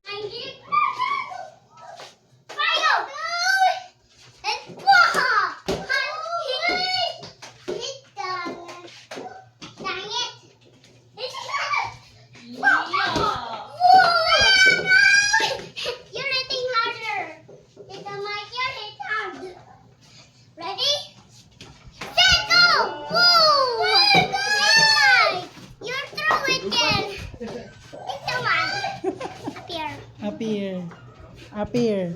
I'm here. Fire! And wah! Hit the Dang it! Yeah. You're hitting harder. Little Mike, you're hitting hard. Ready? Set, go! Whoa! Little Mike, you're through again. Little Mike, up here. Up here. Up here.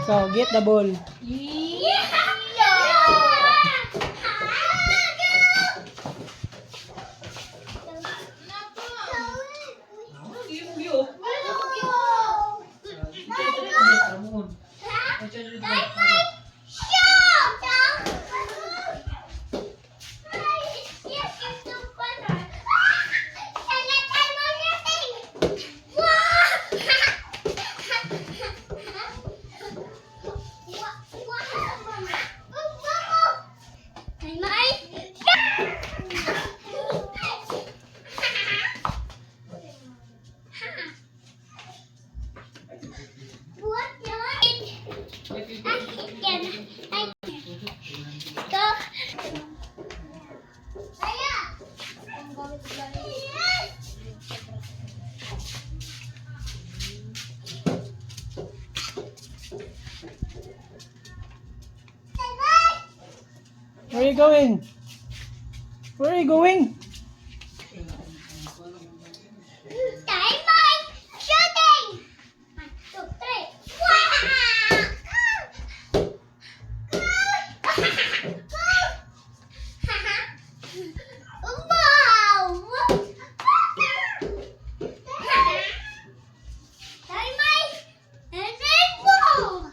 So, get the ball. Yeah. What? Again. I go. Aya. Yes. Where are you going? Where are you going? Dynamite shooting. One, two, three. Wah! Wow! Dynamite and then boom!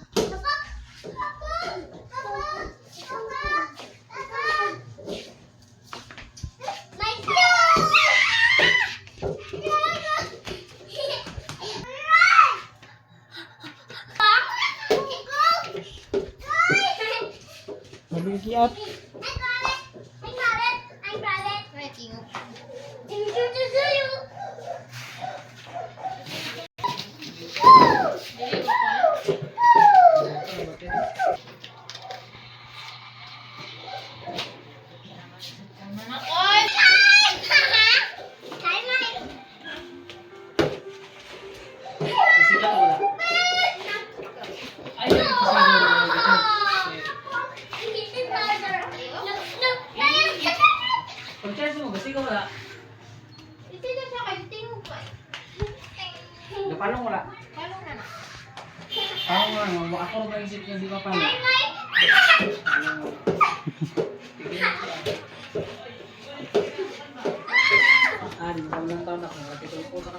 My Mabigyan up. I got it! I got it! I got it! Right, you. Dili ko pa. Tama na, oy! Ay, pag-charge mo, kasi wala. Ito na siya kayo, tingog pa. Napalong wala. Palong na na. Ako nga, no, ako rin isip niya, di ba pala? Ah, di ba lang taon ako, nakatulog po sa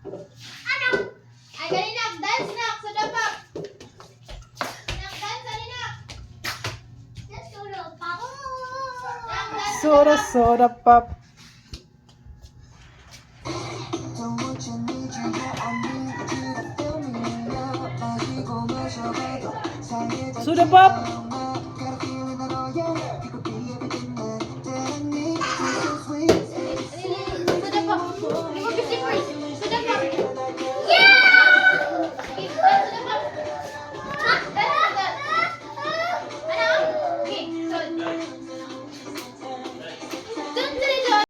Ano? Ay, dali nak, dance nak, sa dapat. Nak, dance, dali nak. Natulog pa ako. Nak, dance, sa Soda, dapat. Soda pop. Don't want you, need you, yeah, I need you to fill me up. 마시고 마셔봐도 Soda pop.